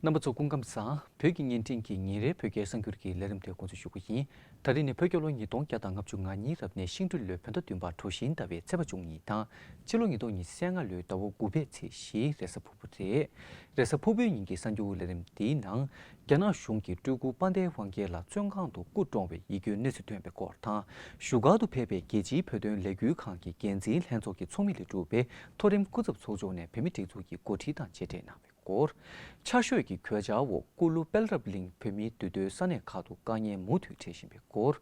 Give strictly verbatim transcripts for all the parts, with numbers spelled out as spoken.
རྣམ་པ་ཚོ་སྐུ་ཁམས་བཟང་། བོད་ཀྱི་བརྙན་འཕྲིན་གྱི་ཉིན་རེའི་བོད་སྐད་གསར་འགྱུར་གྱི་ལས་རིམ་དེ་འགོ་འཛུགས་ཞུ་གི་ཡིན། ད་རེས་ནི་བོད་རྒྱལ་ལོ་ཉིས་སྟོང་བརྒྱ་དང་ང་གཉིས་རབ་གནས་ཤིང་སྦྲུལ་ལོའི་བོད་ཟླ་བདུན་པ་གྲོ་བཞིན་ཟླ་བའི་ཚེས་པ་བཅུ་གཉིས་དང་། ཕྱི་ལོ་ཉིས་སྟོང་ཉི་ཤུ་རྩ་ལྔ་ལོའི་ཟླ་བ་དགུ་པའི་ཚེས་བཞི་རེས་གཟའ་ཕུར་བུ་རེད། རེས་གཟའ་ཕུར་བུའི་ཉིན་གྱི་གསར་འགྱུར་ལས་རིམ་འདིའི་ནང་། རྒྱ་ནག་གཞུང་གིས་སྤྲུལ་སྐུ་དཔལ་ལྡན་དབང་རྒྱལ་ལགས་བཙོན་ཁང་དུ་སྐུ་བཀྲོངས་པའི་ཡིད་སྐྱོའི་གནས་ཚུལ་ཐོན་པའི་སྐོར་དང་། བཞུགས་སྒར་དུ་ཕེབས་པའི་རྒྱལ་སྤྱིའི་བོད་དོན་ལས་འགུལ་ཁང་གི་འགན་འཛིན་ལྷན་ཚོགས་ཀྱི་ཚོགས་མི་ལས་གྲུབ་པའི་མཐོ་རིམ་སྐུ་ཚབ་ཚོགས་ཆུང་ནས་བོད་མིའི་སྒྲིག་འཛུགས་ཀྱི་འགོ་ཁྲིད་དང་མཇལ་འཕྲད་གནང་བའི་སྐོར། ཆར་ཞོད་ཀྱི་གོད་ཆག་འོག་ཀུ་ལུ་དཔལ་རབ་གླིང་བོད་མིའི་འདུས་སྡོད་ས་གནས་ཁག་ཏུ་དཀའ་ངལ་མུ་མཐུད་འཕྲད་བཞིན་པའི་སྐོར།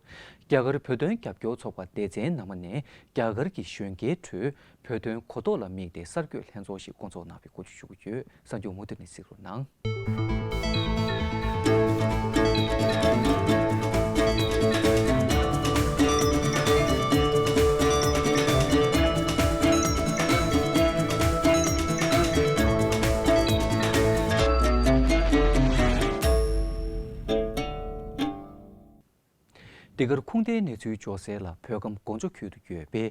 རྒྱ་གར་བོད་དོན་རྒྱབ་སྐྱོར་ཚོགས་པ་སྡེ་ཚན་ནང་མ་ནས་རྒྱ་གར་གྱི་གཞོན་སྐྱེས་ཁྲོད་བོད་དོན་གོ་རྟོགས་ལ་དམིགས་ཏེ་གསར་འགོད་ལྷན་ཚོགས་ཤིག་བསྐོང་ཚོགས་གནང་བའི་སྐོར་ཞུ་གི་ཡོད། གསར་འགྱུར་མུ་མཐུད་ནས་གཟིགས་རོགས་གནང་། འདི་གར་ཁུངས་ལྡན་གནས་ཚུལ་འབྱོར་གསལ་ལ། བོད་ཁམས་སྒོ་མཇུག་ཁུལ་དུ་ཡོད་པའི་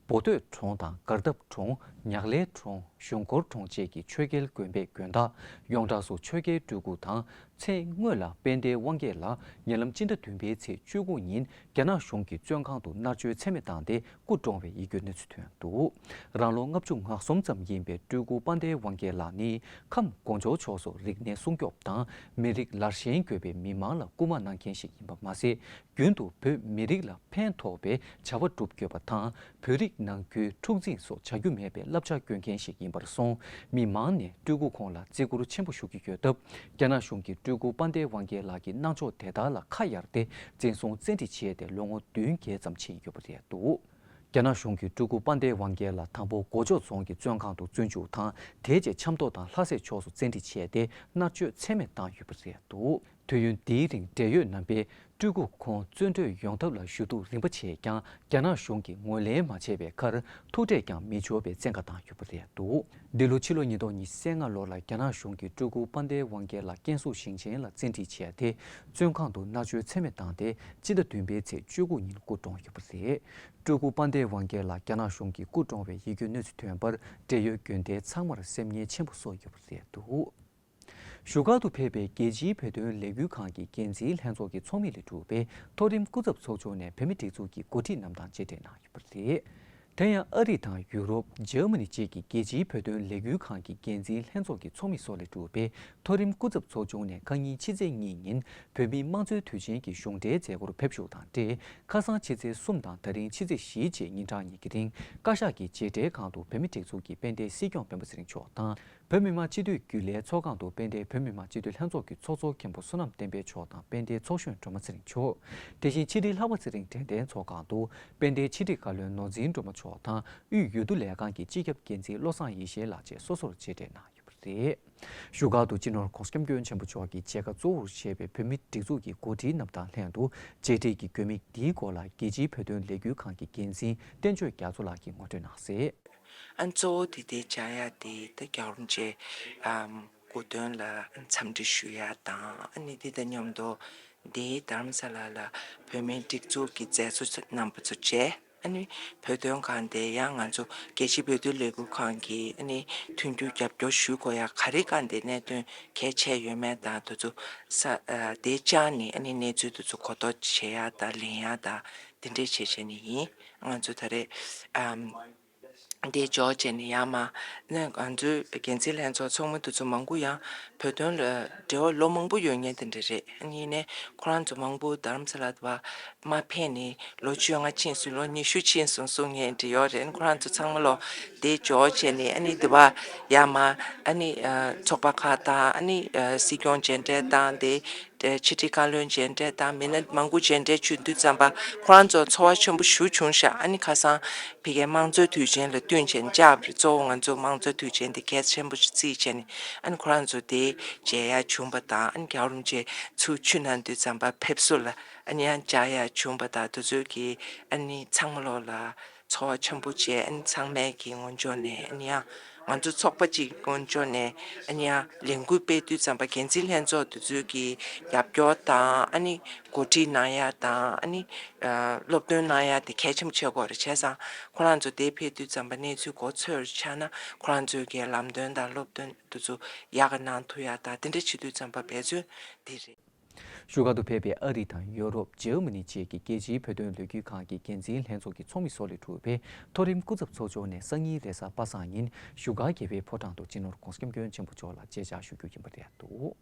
བོ་སྟོད་གྲོང་དང་མགར་འདབས་གྲོང་། ཉག་ལའི་གྲོང་། གཞུང་སྒོར་གྲོང་བཅས་ཀྱི་ཆོས་རྒྱལ་དགོན་པའི་དགོན་བདག་ཡོངས་གྲགས་སུ་ཆོས་རྒྱལ་སྤྲུལ་སྐུ་དང་། མཚན་དངོས་ལ་དཔལ་ལྡན་དབང་རྒྱལ་ལགས་ཉེ་ལམ་སྤྱི་ཟླ་བདུན་པའི་ཚེས་བཅུ་དགུ་ཉིན་རྒྱ་ནག་གཞུང་གི་བཙོན་ཁང་དུ་མནར་གཅོད་ཚད་མེད་བཏང་སྟེ་སྐུ་བཀྲོངས་པའི་ཡིད་སྐྱོའི་གནས་ཚུལ་ཐོན་འདུག། རང་ལོ་ལྔ་བཅུ་ང་གསུམ་ཙམ་ཡིན་པའི་སྤྲུལ་སྐུ་དཔལ་ལྡན་དབང་རྒྱལ་ལགས་ནི་ཁམས་དགོང་ཇོ་ཕྱོགས་སུ་རིག་གནས་སྲུང་སྐྱོབ་དང་མི་རིགས་ལར་ཞེན་དགོས་པའི་མི་མང་ལ་སྐུལ་མ་གནང་མཁན་ཞིག་ཡིན་པ་མ་ཟད། རྒྱུན་དུ་བོད་མི་རིགས་ལ་ཕན་ཐོགས་པའི་བྱ་བ་སྒྲུབ་དགོས་པ་དང་། བོད་རིགས་ནང་ཁུལ་འཁྲུག་འཛིང་སོགས་བྱ་རྒྱུ་མེད་པའི་བསླབ་བྱ་སྐྱོན་མཁན་ཞིག་ཡིན་པར་སོང་། མི་མང་ནས་སྤྲུལ་སྐུ་ཁོང་ལ་བརྩི་བཀུར་ཆེན་པོ་ཞུ་གི་ཡོད་སྟབས། རྒྱ་ནག་གཞུང་གིས་སྤྲུལ་སྐུ་དཔལ་ལྡན་དབང་རྒྱལ་ལགས་ཀྱི་གནང་ཕྱོགས་དེ་དག་ལ་ཁ་གཡར་ཏེ། འཛིན་བཟུང་བཙན་ཁྲིད་བྱས་ཏེ་ལོ་ངོ་བདུན་བརྒྱད་ཙམ་ཕྱིན་ཡོད་པ་རེད་འདུག། རྒྱ་ནག་གཞུང་གིས་སྤྲུལ་སྐུ་དཔལ་ལྡན་དབང་རྒྱལ་ལགས་དང་པོ་སྒོ་ལྕོག་རྫོང་གི་བཙོན་ཁང་དུ་བཙོན་འཇུག་དང་། དེའི་རྗེས་ཆབ་མདོ་དང་ལྷ་སའི་ཕྱོགས་སུ་བཙན་ཁྲིད་བྱས་ཏེ། མནར་གཅོད་ཚད་མེད་བཏང་ཡོད་པ་རེད་འདུག། དུས་ཡུན་འདིའི་རིང་འབྲེལ་ཡོད་རྣམ་པས་སྤྲུལ་སྐུ་ཁོང་བཙོན་གྲོལ་ཡོང་ཐབས་ལ་ཞུ་གཏུག་རིམ་པ་བྱས་ཀྱང་། རྒྱ་ནག་གཞུང་གིས་ངོས་ལེན་མ་བྱས་པའི་ཁར། ཐུག་འཕྲད་ཀྱང་མི་འབྱོར་བའི་བཙན་བཀའ་བཏང་ཡོད་པ་རེད་འདུག། འདི་ལོ་ཕྱི་ལོ་ཉིས་སྟོང་ཉི་ཤུ་རྩ་ལྔ་ལོ་ལ་རྒྱ་ནག་གཞུང་གིས་སྤྲུལ་སྐུ་དཔལ་ལྡན་དབང་རྒྱལ་ལགས་ཀན་སུའུ་ཞིང་ཆེན་ལ་བཙན་ཁྲིད་བྱས་ཏེ། བཙོན་ཁང་དུ་མནར་གཅོད་ཚད་མེད་བཏང་སྟེ། སྤྱི་ཟླ་བདུན་པའི་ཚེས་བཅུ་དགུ་ཉིན་སྐུ་བཀྲོངས་ཡོད་པ་རེད། སྤྲུལ་སྐུ་དཔལ་ལྡན་དབང་རྒྱལ་ལགས་རྒྱ་ནག་གཞུང་གིས་སྐུ་བཀྲོངས་པའི་ཡིད་སྐྱོའི་གནས་ཚུལ་ཐོན་པར། འབྲེལ་ཡོད་དགོན་སྡེ་ཚང་མར་སེམས་ངལ་ཆེན་པོ་གསོ་ཡོད་པ་རེད་འདུག། བཞུགས་སྒར་དུ་ཕེབས་པའི་རྒྱལ་སྤྱིའི་བོད་དོན་ལས་འགུལ་ཁང་གི་འགན་འཛིན་ལྷན་ཚོགས་ཀྱི་ཚོགས་མི་ལས་གྲུབ་པའི་མཐོ་རིམ་སྐུ་ཚབ་ཚོགས་ཆུང་ནས་བོད་མིའི་སྒྲིག་འཛུགས་ཀྱི་འགོ་ཁྲིད་རྣམས་དང་མཇལ་འཕྲད་གནང་ཡོད་པ་རེད། དེ་ཡང་ཨ་རི་དང་ཡུ་རོབ། འཇར་མ་ནི་བཅས་ཀྱི་རྒྱལ་སྤྱིའི་བོད་དོན་ལས་འགུལ་ཁང་གི་འགན་འཛིན་ལྷན་ཚོགས་ཀྱི་ཚོགས་མི་སོགས་ལས་གྲུབ་པའི་མཐོ་རིམ་སྐུ་ཚབ་ཚོགས་ཆུང་ནས་ཁ་ཉིན་ཕྱི་ཚེས་གཉིས་ཉིན་བོད་མིའི་དམངས་གཙོའི་དུས་ཆེན་གྱི་གཞུང་འབྲེལ་མཛད་སྒོར་ཕེབས་ཞུགས་དང་འབྲེལ། ཁ་སང་ཕྱི་ཚེས་གསུམ་དང་ད་རིང་ཕྱི་ཚེས་བཞིའི་རྗེས་ཉིན་གྲངས་གཉིས་ཀྱི་རིང་བཀའ་ཤག་གི་མཇལ་འཕྲད་ཁང་དུ་བོད་མིའི་སྒྲིག་འཛུགས་ཀྱི་དཔལ་ལྡན་སྲིད་སྐྱོང་སྤེན་པ་ཚེ་རིང་མཆོག་དང་། བོད་མི་མང་སྤྱི་འཐུས་རྒྱུན་ལས་ཚོགས་ཁང་དུ་དཔལ་ལྡན་བོད་མི་མང་སྤྱི་འཐུས་ལྷན་ཚོགས་ཀྱི་ཚོགས་གཙོ་མཁན་པོ་བསོད་ནམས་བསྟན་འཕེལ་མཆོག་དང་དཔལ་ལྡན་ཚོགས་གཞོན་སྒྲོལ་མ་ཚེ་རིང་མཆོག། དེ་བཞིན་ཕྱི་དྲིལ་ལྷག་པ་ཚེ་རིང་དྲན་རྟེན་ཚོགས་ཁང་དུ་དཔལ་ལྡན་ཕྱི་དྲིལ་བཀའ་བློན་ནོར་འཛིན་སྒྲོལ་མ་མཆོག་དང་དབུས་འོས་བསྡུ་ལས་ཁང་གི་སྤྱི་ཁྱབ་འགན་འཛིན་བློ་བཟང་ཡེ་ཤེས་ལགས་བཅས་སོ་སོར་མཇལ་འཕྲད་གནང་ཡོད་པ་རེད། བཞུགས་སྒར་དུ་སྤྱི་ནོར་༧གོང་ས་༧སྐྱབས་མགོན་ཆེན་པོ་མཆོག་གི་མཇལ་ཁ་གཙོ་བོར་བྱས་པའི་བོད་མིའི་སྒྲིག་འཛུགས་ཀྱི་འགོ་ཁྲིད་རྣམས་དང་ལྷན་དུ་མཇལ་འཕྲད་ཀྱི་དགོས་དམིགས་འདིའི་སྐོར་ལ་རྒྱལ་སྤྱིའི་བོད་དོན་ལས་འགུལ་ཁང་གི་འགན་འཛིན་བསྟན་ཆོས་རྒྱ་མཚོ་ལགས་ཀྱིས་ངོ་སྤྲོད་གནང་གསལ། ཨ་གཙོ་བོ་དེ་དེ་བྱ་ཡ་དེ་ད་རྒྱལ་བ་རིན་པོ་ཆེ་ཨམ་སྐུ་མདུན་ལ་འཚམས་འདྲི་ཞུ་ཡ་དང་། ཨ་ནི་དེ་དང་མཉམ་དུ་དེའི་དྷ་རམ་ས་ལ་ལ་བོད་མིའི་སྒྲིག་འཛུགས་ཀྱི་མཛད་གཙོ་རྣམ་པ་ཚོ་བཅས། ཨ་ནི་བོད་དོན་ཁང་དེ་ཡང་ང་ཚོ་རྒྱལ་སྤྱིའི་བོད་དོན་ལས་འགུལ་ཁང་གིས་ཨ་ནི་མཐུན་འགྱུར་རྒྱབ་སྐྱོར་ཞུ་དགོས་ཡ་ག་རེ་གང་དེ་གནད་དོན་གལ་ཆེ་ཡོད་མེད་དང་དེ་ཚོ་ས་ཨ་དེ་བཅར་ནས་ཨ་ནི་གནས་ཚུལ་དེ་ཚོ་གོ་རྟོགས་བྱེད་ཡ་དང་ལེན་ཡ་དང་དེ་འདྲས་བྱེད་བྱས་ནས་ཡིན། ང་ཚོ་ད་རེས་ཨམ། དེ་འཇོག་བྱས་ནས་ཡར་མར་ནས་ང་ཚོའི་འགན་འཛིན་ལྷན་ཚོགས་ཚོགས་མི་དེ་ཚོ་མང་པོ་ཡང་བོད་དོན་ལ་འབྲེལ་བ་ལོ་མང་པོ་ཡོད་མཁན་དེ་འདྲ་རེད། ཡིན་ནའི་ཁོ་རང་ཚོ་མང་པོ་དྷ་རམ་ས་ལ་དུ་བ་མར་ཕེབས་ནས་ལོ་བཅོ་ལྔ་ཕྱིན་སོང་། ལོ་ཉི་ཤུ་ཕྱིན་སོང་གསུང་མཁན་དེ་ཡོད་རེད། ཁོ་རང་ཚོ་ཚང་མ་ལོ་དེ་འཇོག་བྱས་ནས་ཨ་ནི་དུ་བ་ཡར་མར་ཨ་ནི་ཚོགས་པ་ཁག་དང་ཨ་ནི་སྲིད་སྐྱོང་མཇལ་འཕྲད་དང་དེ། ཕྱི་དྲིལ་བཀའ་བློན་མཇལ་འཕྲད་དང་མི་སྣ་མང་པོ་མཇལ་འཕྲད་བྱེད་དུས་ཙམ་པ་ཁོ་རང་ཚོ་ཚོར་བ་ཆེན་པོ་ཞེ་པོ་བྱུང་ཤག་ཨ་ནི་ཁ་སང་ཕ་གིའི་དམངས་གཙོའི་དུས་ཆེན་ལ་བསྟུན་བྱས་ནས་བཅར་བ་རེད། གཙོ་བོ་ང་ཚོ་དམངས་གཙོའི་དུས་ཆེན་དེ་གལ་ཆེན་པོ་ཞིག་བརྩིས་བྱས་ནས་ཨ་ནི་ཁོ་རང་ཚོ་དེ་མཇལ་ཡ་བྱུང་བ་དང་། ཨ་ནི་རྒྱལ་བ་རིན་པོ་ཆེ་ཚུར་ཆུ་ནང་དུས་ཙམ་པ་ཕེབས་བསུ་ལ་ཨ་ནི་ཡང་བཅར་ཡ་བྱུང་བ་དང་། དེ་ཚོའི་གི་ཨ་ནི་ཚང་མ་ལོག་ལ་ཚོར་བ་ཆེན་པོ་བྱས། ཨ་ནི་ཚང་མས་ཀྱི་ངོ་ཕྱོགས་ནས་ཨ་ནི་ཡང་ ང་ཚོ་ཚོགས་པ་གཅིག་དཀོན་མཆོག་ནས་ཨ་ནི་ཡང་ལས་འགུལ་སྤེལ་དུས་ཙམ་པ་འགན་འཛིན་ལྷན་ཚོགས་དེ་ཚོའི་གི་རྒྱབ་སྐྱོར་དང་ཨ་ནི་གོ་སྒྲིག་གནང་ཡ་དང་ཨ་ནི་སློབ་སྟོན་གནང་ཡ་དེ་གལ་ཆེན་པོ་ཆགས་ཀྱི་ཡོད་རེད། བྱས་ཙང་ཁོ་རང་ཚོ་དེ་ཕེབས་དུས་ཙམ་པ་གནས་ཚུལ་གོ་ཚོད་ཆགས་ན་ཁོ་རང་ཚོའི་གི་ལམ་སྟོན་དང་སློབ་སྟོན་དེ་ཚོ་ཡག་ག་གནང་ཐུབ་ཡ་དང་དེ་འདྲ་བྱེད་དུས་ཙམ་པ་འབད་བརྩོན་དེ་རེད། བཞུགས་སྒར་དུ་ཕེབས་པའི་ཨ་རི་དང་ཡོ་རོབ། འཇར་མ་ནི་བཅས་ཀྱི་རྒྱལ་སྤྱིའི་བོད་དོན་ལས་འགུལ་ཁང་གི་འགན་འཛིན་ལྷན་ཚོགས་ཀྱི་ཚོགས་མི་སོགས་ལས་གྲུབ་པའི་མཐོ་རིམ་སྐུ་ཚབ་ཚོགས་ཆུང་ནས་སང་ཉིན་རེས་གཟའ་པ་སངས་ཉིན་བཞུགས་སྒར་རྒྱལ་བའི་ཕོ་བྲང་དུ་སྤྱི་ནོར་༧གོང་ས་༧སྐྱབས་མགོན་ཆེན་པོ་མཆོག་ལ་མཇལ་བཅར་ཞུ་རྒྱུ་ཡིན་པ་རེད་འདུག།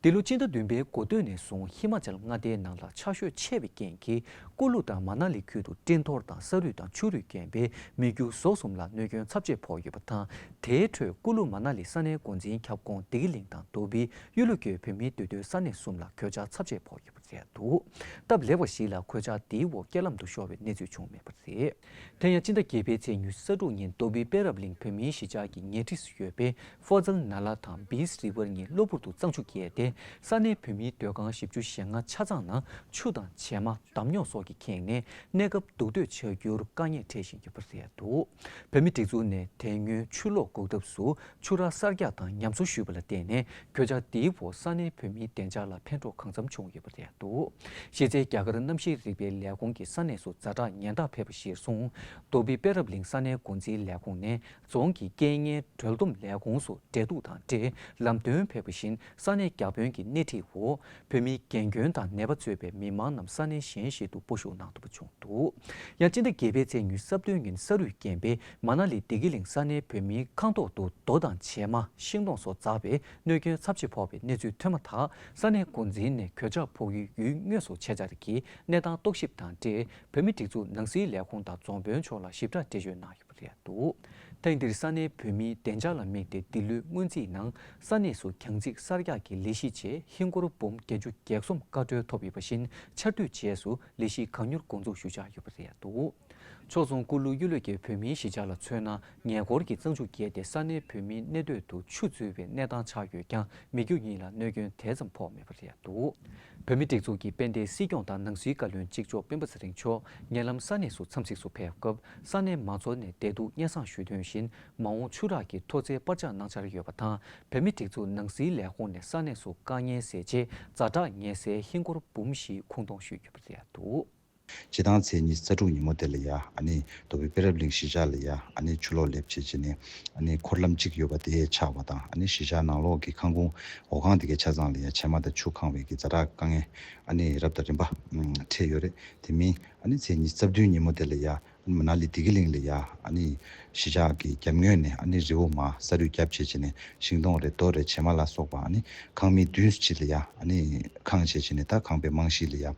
འདི་ལོ་སྤྱི་ཟླ་བདུན་པའི་འགོ་སྟོད་ནས་བཟུང་ཧི་མ་ཅལ་མངའ་སྡེའི་ནང་ལ་ཆར་ཞོད་ཆེ་བའི་རྐྱེན་གྱིས་ཀུ་ལུ་དང་མ་ན་ལི་ཁུལ་དུ་སྤྲིན་གཏོར་དང་ས་རུད་དང་ཆུ་རུད་རྐྱེན་པས་མི་རྒྱུ་ཟོག་གསུམ་ལ་གནོད་སྐྱོན་ཚབས་ཆེ་ཕོག་ཡོད་པ་དང་། དེའི་ཁྲོད་ཀུ་ལུ་མ་ན་ལི་ས་གནས་འགོ་འཛིན་ཁྱབ་ཁོངས་བདེ་སྐྱིད་གླིང་དང་རྡོ་སྦིས་གཡུ་ལོ་བརྒྱུད་བོད་མིའི་འདུས་སྡོད་ས་གནས་གསུམ་ལ་གོད་ཆག་ཚབས་ཆེ་ཕོག་ཡོད་པ་རེད་འདུག། སྟབས་ལེགས་པ་ཞིག་ལ་གོད་ཆག་འདིའི་འོག་རྐྱེན་ལམ་དུ་ཤོར་བའི་གནས་ཚུལ་བྱུང་མེད་པ་རེད། དེ་ཡང་སྤྱི་ཟླ་བརྒྱད་པའི་ཚེས་ཉི་ཤུ་རྩ་དྲུག་ཉིན་རྡོ་སྦིས་དཔལ་རབ་གླིང་བོད་མིའི་གཞིས་ཆགས་ཀྱི་ཉེ་འཁྲིས་སུ་ཡོད་པའི་ཧྥོ་ཛལ་ན་ལ་དང་བིས་རི་ཝར་གཉིས་གློ་བུར་དུ་གཙང་ཆུ་བརྒལ་ཏེ་ས་གནས་བོད་མིའི་སྡོད་ཁང་བཞི་བཅུ་ཞེ་ལྔ་ཆ་ཚང་ནང་ཆུ་དང་བྱེ་མ། འདམ་ཉོག་སོགས་ཀྱིས་ཁེངས་ནས་གནས་སྐབས་སྡུག་སྡོད་ཆགས་རྒྱུར་དཀའ་ངལ་འཕྲད་བཞིན་ཡོད་པ་རེད་འདུག། བོད་མིའི་སྒྲིག་འཛུགས་ནས་དེ་སྔོན་ཆུ་ལོག་འགོག་ཐབས་སུ་ཆུ་རགས་གསར་རྒྱག་དང་ཉམས་གསོ་ཞུས་པ་ལ་བརྟེན་ནས་གོད་ཆག་འདིའི་འོག་ས་གནས་བོད་མིའི་བདེ་འཇགས་ལ་ཕན་ཐོགས་གང་འཚམ་བྱུང་ཡོད་པ་རེད་འདུག། གཞི་རྩའི་རྒྱ་གར་གནམ་གཤིས་རིག་པའི་ལས་ཁུངས་ཀྱིས་ས་གནས་སུ་ཛ་དྲག་ཉེན་བརྡ་ཕེབས་པ་གཞིར་བཟུང་། རྡོ་སྦིས་དཔལ་རབ་གླིང་ས་གནས་འགོ་འཛིན་ལས་ཁུངས་ནས་རྫོང་གི་རྐྱེན་ངན་གྲོལ་སྡོམ་ལས་ཁུངས་སུ་འབྲེལ་གཏུག་དང་འབྲེལ་ལམ་སྟོན་ཕེབས་པ་བཞིན་ས་གནས་བརྒྱ་དཔོན་གྱི་སྣེ་ཁྲིད་འོག་བོད་མིའི་རྒན་རྒོན་དང་ནད་པ་གཙོས་པའི་མི་མང་རྣམས་ས་གནས་གཞན་ཞིག་ཏུ་སྤོ་བཞུད་གནང་ཐུབ་པ་བྱུང་འདུག། ཡང་སྤྱི་ཟླ་བརྒྱད་པའི་ཚེས་ཉི་ཤུ་རྩ་བདུན་ཉིན་ས་རུད་རྐྱེན་པས་མ་ན་ལི་བདེ་སྐྱིད་གླིང་ས་གནས་བོད་མིའི་ཁང་ཐོག་ཏུ་རྡོ་དང་བྱེ་མ། ཤིང་སྡོང་སོགས་འཛག་པའི་གནོད་སྐྱོན་ཚབས་ཆེ་ཕོག་པའི་གནས་ཚུལ་ཐོན་མ་ཐག་ས་གནས་འགོ་འཛིན་ནས་གོད་ཆག་ཕོག་ཡུལ་ཡུལ་དངོས་སུ་ཆེད་བཅར་གྱིས་གནས་སྟངས་རྟོག་ཞིབ་དང་འབྲེལ་བོད་མིའི་སྒྲིག་འཛུགས་ནང་སྲིད་ལས་ཁུངས་དང་རྫོང་དཔོན་མཆོག་ལ་ཞིབ་ཕྲ་འགྲེལ་བརྗོད་གནང་ཡོད་པ་རེད་འདུག། ཐེངས་འདིར་ས་གནས་བོད་མིའི་བདེ་འཇགས་ལ་དམིགས་ཏེ་འདི་ལོའི་སྔོན་རྩིས་ནང་ས་གནས་སུ་གྱང་རྩིག་གསར་རྒྱག་གི་ལས་གཞི་ཆེད་ཧིན་སྒོར་འབུམ་བརྒྱད་ཅུ་གྱ་གསུམ་བཀའ་འཁྲོལ་ཐོབ་ཡོད་པ་བཞིན་ཆར་དུས་རྗེས་སུ་ལས་གཞི་གང་མྱུར་འགོ་འཛུགས་ཞུ་འཆར་ཡོད་པ་རེད་འདུག། ཕྱོགས་མཚུངས་ཀུ་ལུ་གཡུ་ལོ་བརྒྱུད་བོད་མིའི་གཞིས་ཆགས་ལ་མཚོན་ན་ཉེ་འཁོར་གྱི་གཙང་ཆུ་བརྒལ་ཏེ་ས་གནས་བོད་མིའི་གནས་སྡོད་དུ་ཆུ་འཛུལ་བའི་གནས་སྟངས་ཆགས་ཡོད་ཀྱང་མི་རྒྱུ་གཉིས་ལ་གནོད་སྐྱོན་དེ་ཙམ་ཕོག་མེད་པ་རེད་འདུག། བོད་མིའི་སྒྲིག་འཛུགས་ཀྱི་དཔལ་ལྡན་སྲིད་སྐྱོང་དང་ནང་སྲིད་བཀའ་བློན་གཅིག་ལྕོགས་སྤེན་པ་ཚེ་རིང་མཆོག་ཉེ་ལམ་ས་གནས་སུ་འཚམས་གཟིགས་སུ་ཕེབས་སྐབས་ས་གནས་མང་ཚོགས་ནས་བདེ་སྡུག་སྙན་སེང་ཞུས་དོན་བཞིན་མ་འོངས་ཆུ་རགས་ཀྱི་མཐོ་ཚད་པར་ཆག་གནང་འཆར་ཡོད་པ་དང་བོད་མིའི་སྒྲིག་འཛུགས་ནང་སྲིད་ལས་ཁུངས་ནས་ས་གནས་སུ་དཀའ་ངལ་སེལ་ཆེད་ཛ་དྲག་ངལ་སེལ་ཧིན་སྒོར་འབུམ་བཞི་ཁུངས་གཏོང་ཞུས་ཡོད་པ་རེད་འདུག། སྤྱི་བཏང་ཚེས་ཉི་ཤུ་རྩ་དྲུག་ཉིན་མོ་དེ་ལ་ཡ་ཨ་ནི་རྡོ་སྦིས་དཔལ་རབ་གླིང་གཞིས་ཆགས་ལ་ཡ་ཨ་ནི་ཆུ་ལོག་སླེབས་བྱས་བྱས་ནས་ཨ་ནི་འཁོར་ལམ་གཅིག་ཡོད་པ་དེ་ཆག་པ་དང་ཨ་ནི་གཞིས་ཆགས་ནང་ལོགས་ཀྱི་ཁང་ཁུངས་འོག་ཁང་དེ་གའི་ཆ་ཚང་ལ་ཡ་བྱེ་མ་དང་ཆུ་གང་བའི་གི་ཛ་དྲག་དཀའ་ངལ་ཨ་ནི་རབ་དང་རིམ་པ་འཕྲད་ཡོད་རེད། དེ་མིན་ཨ་ནི་ཚེས་ཉི་ཤུ་རྩ་བདུན་ཉིན་མོ་དེ་ལ་ཡ་ཨ་ནི་མ་ན་ལི་བདེ་སྐྱིད་གླིང་ལ་ཡ་ཨ་ནི་གཞིས་ཆགས་ཀྱི་རྒྱབ་ངོས་ནས་ཨ་ནི་རི་བོ་མ་ས་རུད་བརྒྱབ་བྱས་བྱས་ནས་ཤིང་སྡོང་རེད་རྡོ་རེད་བྱེ་མ་ལ་སོགས་པ་ཨ་ནི་ཁང་མིག་བདུན་ཅིག་ལ་ཡ་ཨ་ནི་འཁང་བྱས་བྱས་ནས་ད་ཁང་པའི་རྨང་གཞི་ལ་ཡ་ཨ་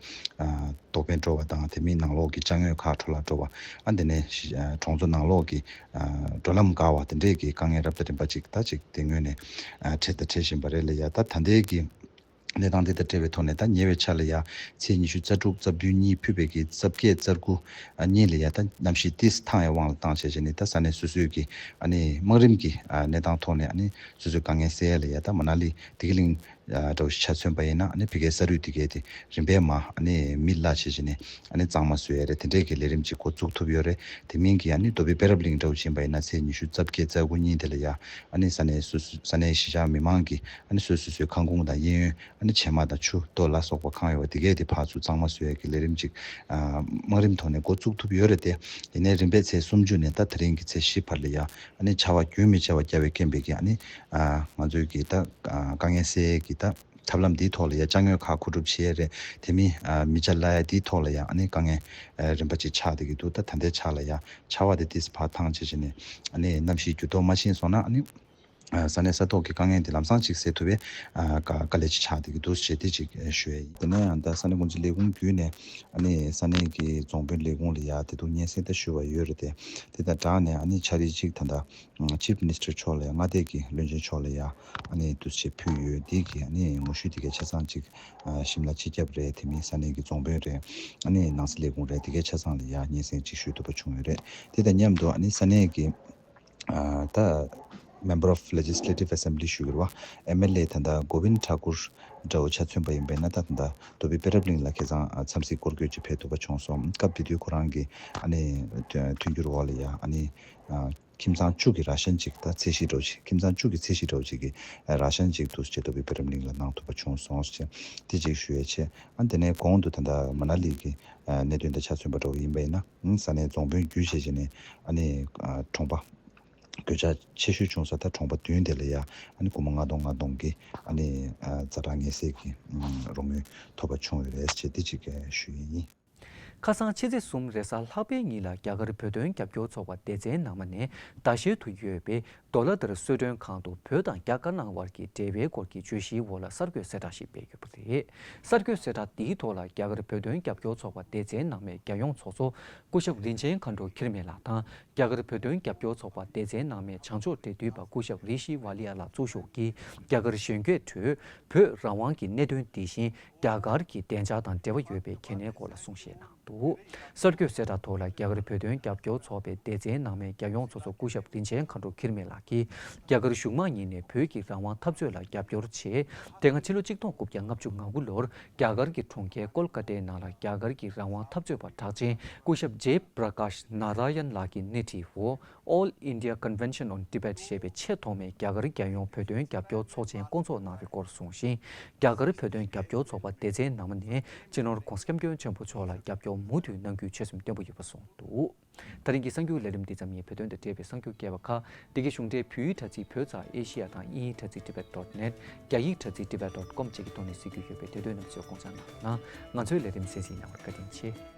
རྡོ་པས་འགྲོ་བ་དང་དེ་མིན་ནང་ལོགས་ཀྱི་ཅ་དངོས་ཁག་འཕྲོ་བརླག་འགྲོ་བ་ཨ་འདི་ནས་གཞི་ཨ་གྲོང་ཚོ་ནང་ལོགས་ཀྱི་ཨ་འགྲོ་ལམ་བཀག་པ་དེ་འདྲས་ཀྱི་དཀའ་ངལ་རབ་དང་རིམ་པ་ཅིག་ད་ཅིག་དེ་སྔོན་ནས་ཨ་འཕྲད་དང་འཕྲད་བཞིན་པ་རེད་ལ་ཡ་ད་ད་ལྟའི་གི་གནས་སྟངས་དེ་དང་འབྲེལ་བའི་ཐོག་ནས་ད་ཉེ་བའི་ཆར་ལ་ཡ་ཚེས་ཉི་ཤུ་རྩ་དྲུག་རྩ་བདུན་གཉིས་ཕུད་པའི་གི་རྩ་བརྒྱད་རྩ་དགུ་ཨ་གཉིས་ལ་ཡ་ད་གནམ་གཤིས་ཏིས་ཐང་ཡ་དབང་ལ་བཏང་བྱས་བྱས་ནས་ད་ས་གནས་སོ་སོའི་གི་ཨ་ནི་དམག་རིམ་གྱི་ཨ་གནས་སྟངས་ཐོག་ནས་ཨ་ནི་སོ་སོའི་དཀའ་ངལ་སེལ་ཡ་ལ་ཡ་ད་མ་ན་ལི་བདེ་སྐྱིད་གླིང་ཨ་འདྲ་བོ་ཞིག་ཆ་མཚོན་པ་ཡིན་ན་ཨ་ནི་ཕ་གིའི་ས་རུད་དེ་གའི་དེ་རིམ་པས་མ་ཨ་ནི་མེ་བསླེགས་བྱས་བྱས་ནས་ཨ་ནི་གཙང་མ་བཟོ་ཡ་རེད། དེ་འདྲས་ཀྱི་ལས་རིམ་ཅིག་འགོ་བཙུགས་ཐུབ་ཡོད་རེད། དེ་མིན་གྱི་ཨ་ནི་རྡོ་སྦིས་དཔལ་རབ་གླིང་འདྲ་བོ་ཕྱིན་པ་ཡིན་ན་ཚེས་ཉི་ཤུ་རྩ་བརྒྱད་རྩ་དགུ་གཉིས་དེ་ལ་ཡ་ཨ་ནི་ས་གནས་སོ་སོ་ས་གནས་གཞིས་ཆགས་མི་མང་གིས་ཨ་ནི་སོ་སོ་སོའི་ཁང་ཁུངས་དང་གཡས་གཡོན་ཨ་ནི་བྱེ་མ་དང་ཆུ་རྡོ་ལ་སོགས་པ་གང་ཡོད་པ་དེ་གས་དེ་ཕར་ཚུར་གཙང་མ་བཟོ་ཡ་གི་ལས་རིམ་ཅིག་ཨ་དམག་རིམ་ཐོག་ནས་འགོ་བཙུགས་ཐུབ་ཡོད་རེད་དེ། ཡིན་ནའི་རིམ་པས་ཚེས་སུམ་ཅུ་ནས་ད་དེ་རིང་གི་ཚེས་བཞི་བར་ལ་ཡ་ཨ་ནི་ཆར་པ་རྒྱུན་མི་ཆད་པར་བརྒྱབ་པའི་རྐྱེན་པས་ཀྱི་ཨ་ནི་ཨ་ང་ཚོའི་གི་ད་ཨ་དཀའ་ངལ་སེལ་གྱི་ད་ཐབས་ལམ་འདིའི་ཐོག་ལ་ཡ་ཅ་དངོས་ཁག་མཁོ་སྒྲུབ་བྱེད་ཡས་རེད། དེ་མིན་ཨ་མེ་ཆ་བསླེག་ཡ་འདིའི་ཐོག་ལ་ཡ་ཨ་ནི་དཀའ་ངལ་ཨ་རིམ་པ་ཅིག་ཆགས་བསྡད་ཀྱི་འདུག་ད་ད་ལྟའི་ཆ་ལ་ཡ་ཆར་པ་དེ་ཏིས་ཕར་ཐང་བྱེད་བྱས་ནས་ཨ་ནི་གནམ་གཤིས་འགྱུར་ལྡོག་མ་ཕྱིན་སོང་ན་ཨ་ནི་ཨ་ས་གནས་ས་ཐོག་གི་དཀའ་ངལ་འདི་ལམ་སང་ཅིག་སེལ་ཐུབ་པའི་ཨ་དཀའ་དཀའ་ལས་ཅིག་ཆགས་བསྡད་ཀྱི་འདུག་ཞེས་དེ་ཅིག་ཞུ་ཡས་ཡིན། དེ་ནས་ཡང་ད་ས་གནས་འགོ་འཛིན་ལས་ཁུངས་བརྒྱུད་ནས་ཨ་ནི་ས་གནས་ཀྱི་རྫོང་དཔོན་ལས་ཁུངས་ལ་ཡ་དེ་དུས་སྙན་སེང་ད་ཞུ་བ་ཡོད་རེད་དེ། དེ་དང་སྦྲགས་ནས་ཨ་ནི་འཆར་གཞི་ཅིག་ད་ལྟ་Chief Minister མཆོག་ལ་ཡ་མངའ་སྡེ་གི་བློན་ཆེན་མཆོག་ལ་ཡ་ཨ་ནི་འདུ་བྱེད་ཕུལ་ཡོད། འདི་གི་ཨ་ནི་ངོ་བཤུས་དེ་གའི་ཆ་ཚང་ཅིག་ཨ་ཞིམ་ལ་སྤྱི་ཁྱབ་རེད། དེ་མིན་ས་གནས་ཀྱི་རྫོང་དཔོན་རེད། ཨ་ནི་ནང་སྲིད་ལས་ཁུངས་རེད། དེ་གའི་ཆ་ཚང་ལ་ཡ་སྙན་སེང་ཅིག་ཞུ་ཐུབ་པ་བྱུང་ཡོད་རེད། དེ་དང་མཉམ་དུ་ཨ་ནི་ས་གནས་ཀྱི་ཨ་ད་Member of Legislative Assembly ཞུ་གི་རེད་བ། ཨེམ་ཨེལ་ཨེ་ད་ལྟ་གོ་བིན་ཐ་ཀུར་འདྲ་བོ་ཆ་མཚོན་པ་ཡིན་པས་ན་ད་ད་ལྟ་རྡོ་སྦིས་དཔལ་རབ་གླིང་ལ་ཁ་སང་ཨ་འཚམས་གཟིགས་སྐོར་སྐྱོད་ཅིག་ཕེབས་ཐུབ་པ་བྱུང་སོང་། སྐབས་དེ་དུས་ཁོ་རང་གི་ཨ་ནི་མཐུན་འགྱུར་འོག་ལ་ཡ་ཨ་ནི་ཨ་ ཁྱིམ་ཚང་བཅུ་གི་ར་ཤན་གཅིག་དང་ཚད་གཞི་འདྲ་བོ་ཅིག་ཁྱིམ་ཚང་བཅུ་གི་ཚད་གཞི་འདྲ་བོ་ཅིག་གི་ར་ཤན་གཅིག་འདུག་སེ་བྱས་ཏོ་བི་པི་རམ་གླིང་ལ་གནང་ཐུབ་པ་བྱུང་སོང་ཞེས་དེ་གཅིག་ཞུ་ཡས་བྱས། ཨ་དེ་ནས་གོང་དུ་ད་ལྟ་མ་ན་ལི་གི་གནད་དོན་དང་ཆ་མཚོན་པ་འདྲ་བོ་ཡིན་པ་ཡིན་ན། ས་གནས་རྫོང་དཔོན་བརྒྱུད་བྱས་བྱས་ནས་ཨ་ནི་གྲོང་པ་གོད་ཆག་ཆེ་ཤོས་བྱུང་ས་ད་གྲོང་པ་བདུན་དེ་ལ་ཡ་ཨ་ནི་སྒོར་མོ་ལྔ་སྟོང་ལྔ་སྟོང་གི་ཨ་ནི་ཛ་དྲག་ངལ་སེལ་གྱི་རོགས་དངུལ་ཐོབ་པ་བྱུང་ཡོད་རེད་ཅེས་དེ་གཅིག་ཞུ་ཡས་ཡིན། ཁ་སང་ཕྱི་ཚེས་གསུམ་རེས་གཟའ་ལྷག་པའི་ཉིན་ལ་རྒྱ་གར་བོད་དོན་རྒྱབ་སྐྱོར་ཚོགས་པ་སྡེ་ཚན་ནང་མ་ནས་ཟླ་ཤེལ་དུ་ཡོད་པའི་རྡོ་ལ་དར་གསོལ་མགྲོན་ཁང་དུ་བོད་དང་རྒྱ་དཀར་ནག་དབར་གྱི་འབྲེལ་བའི་སྐོར་གྱི་བརྗོད་གཞིའི་འོག་ལ་གསར་འགོད་གསལ་བསྒྲགས་ཤིག་སྤེལ་ཡོད་པ་རེད། གསར་འགོད་གསལ་བསྒྲགས་འདིའི་ཐོག་ལ་རྒྱ་གར་བོད་དོན་རྒྱབ་སྐྱོར་ཚོགས་པ་སྡེ་ཚན་ནང་མའི་རྒྱལ་ཡོངས་ཚོགས་གཙོ་སྐུ་ཞབས་རིན་ཆེན་མཁའ་འགྲོ་འཁྱིལ་མེད་ལགས་དང་། རྒྱ་གར་བོད་དོན་རྒྱབ་སྐྱོར་ཚོགས་པ་སྡེ་ཚན་ནང་མའི་བྱང་ཕྱོགས་འབྲེལ་མཐུད་པ་སྐུ་ཞབས་རི་ཤི་ཝ་ལི་ཡ་ལགས་གཙོ་བཞུགས་ཀྱིས་རྒྱ་གར་གཞོན་སྐྱེས་ཁྲོད་བོད་རང་དབང་གི་གནད་དོན་དེ་བཞིན་རྒྱ་གར་གྱི་བདེ་འཇགས་དང་འབྲེལ་བ་ཡོད་པའི་གལ་གནད་སྐོར་ལ་གསུང་བཤད་གནང་འདུག། གསར་འགོད་གསལ་བསྒྲགས་ཐོག་ལ་རྒྱ་གར་བོད་དོན་རྒྱབ་སྐྱོར་ཚོགས་པའི་སྡེ་ཚན་ནང་མའི་རྒྱལ་ཡོངས་ཚོགས་གཙོ་སྐུ་ཞབས་རིན་ཆེན་མཁའ་འགྲོ་འཁྱིལ་མེད་ལགས་ཀྱིས་རྒྱ་གར་གཞུང་མང་གཉིས་ནས་བོད་ཀྱི་རང་དབང་འཐབ་རྩོད་ལ་རྒྱབ་སྐྱོར་ཆེད། དེ་སྔ་ཕྱི་ལོ་ཆིག་སྟོང་དགུ་བརྒྱ་ལྔ་བཅུ་ང་དགུ་ལོར་རྒྱ་གར་གྱི་གྲོང་ཁྱེར་ཀོལ་ཀ་ཏའི་ནང་ལ་རྒྱ་གར་གྱི་རང་དབང་འཐབ་རྩོད་པ་གྲགས་ཅན་སྐུ་ཞབས་ཇེ་པྲ་ཀཱཤ་ནཱ་ར་ཡན་ལགས་ཀྱི་སྣེ་ཁྲིད་འོག All India Convention on Tibet ཞེས་པའི་ཆེས་ཐོག་མའི་རྒྱ་གར་རྒྱལ་ཡོངས་བོད་དོན་རྒྱབ་སྐྱོར་ཚོགས་ཆེན་བསྐོང་ཚོགས་གནང་བའི་སྐོར་གསུངས་ཤིང་། རྒྱ་གར་བོད་དོན་རྒྱབ་སྐྱོར་ཚོགས་པ་སྡེ་ཚན་ནང་མ་ནས་སྤྱི་ནོར་༧གོང་ས་༧སྐྱབས་མགོན་ཆེན་པོ་མཆོག་ལ་རྒྱབ་སྐྱོར་མུ་མཐུད་གནང་རྒྱུའི་ཆོད་སེམས་བརྟན་པོ་ཡོད་པ་གསུངས་འདུག། ད་རིང་གི་གསར་འགྱུར་ལས་རིམ་འདི་ཙམ་ཡིན། བོད་དོན་དང་འབྲེལ་བའི་གསར་འགྱུར་རྒྱས་པ་ཁག་འདི་གའི་གཞུང་འབྲེལ་བོད་ཡིག་དྲ་ཚིགས་བོད་ཙ་ཨེ་ཤི་ཡ་དང་དབྱིན་ཡིག་དྲ་ཚིགས་tibet dot net རྒྱ་ཡིག་དྲ་ཚིགས་tibet dot com བཅས་ཀྱི་ཐོག་ནས་གཟིགས་རྒྱུ་ཡོད་པས་དེ་དོན་རྣམས་ཚོས་དགོངས་འཇགས་གནང་། ང་ཚོའི་ལས་རིམ་གསན་གཟིགས་གནང་བར་བཀའ་དྲིན་ཆེ།